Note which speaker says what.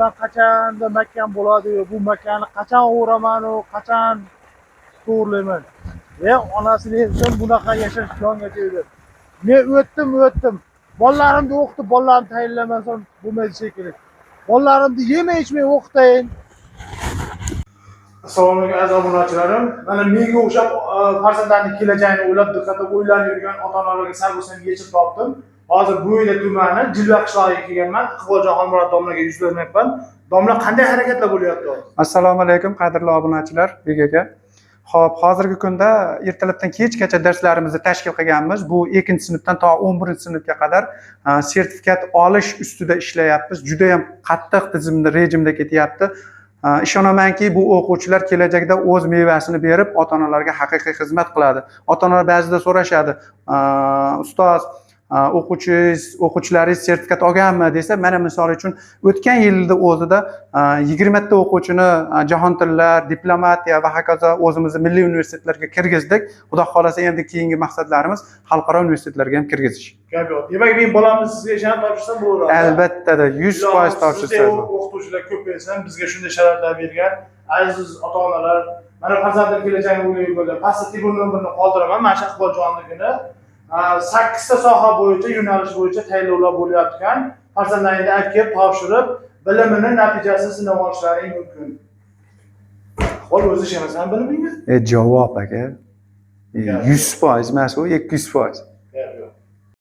Speaker 1: Bilan qachanda makam bo'ladi, bu makani qachon o'ramanu, qachon to'g'rilayman. E, onasini desam, bunaqa yashash jonga tegdi. Men o'tdim, o'tdim. Bolalarimni o'qitib, bolalarimni tayinlamasam bo'lmaydi shekilli. Bolalarimni yemay ichmay o'qitayin. Assalomu alaykum, aziz obunachilarim. Mana menga o'xshab farzandlarning kelajagini o'ylab, diqqatli o'ylanib yurgan ota-onalarga sal bo'lsa ham yechim topdim. Hozir Bo'yda tumani Jilva qishlog'iga kelganman. Iqboljon Xolmurod domlaga yuzlanyapman. Domla, qanday harakatlar bo'lyapti hozir?
Speaker 2: Assalomu alaykum, qadrli obunachilar, Bek aka. Xo'p, hozirgi kunda ertalabdan kechgacha darslarimizni tashkil qilganmiz. Bu ikkinchi sinfdan to 11-sinfga qadar sertifikat olish ustida ishlayapmiz. Juda ham qattiq tizimda, rejimda ketyapti. Ishonamanki, bu o'quvchilar kelajakda o'z mevasini berib, ota-onalarga haqiqiy xizmat qiladi. Ota-onalar ba'zida so'rashadi, "Ustoz, o'quvchingiz, o'quvchilaringiz sertifikat olganmi?" desa, mana misol uchun o'tgan yilda o'zida 20 ta o'quvchini jahon tillar, diplomatiya va hokazo o'zimizni milliy universitetlarga kirgizdik. Xudo xohlasa, endi keyingi maqsadlarimiz xalqaro universitetlarga ham kirgizish.
Speaker 1: Gap yo'q. Demak, men bolamni sizga ishonib topshirsam bo'laveradi.
Speaker 2: Albatta, 100%
Speaker 1: Sizdek
Speaker 2: topshirsangiz.
Speaker 1: o'qituvchilar ko'paysin, bizga shunday sharoitlar bergan. Aziz ota-onalar, mana farzandim kelajagini o'ylab yurganlar, pastda telefon nomerini qoldiraman, mana shu Iqboljonnikini. Sakkizta soha bo'yicha, yo'nalish bo'yicha tayinlovlar bo'layotgan. Farzandlaringni olib kelib topshirib, bilimini natijasini sinab olishlaring mumkin. Iqbol, o'zi ishonasan bilimingga?
Speaker 2: E, javob aka. 100% emas, u 200%.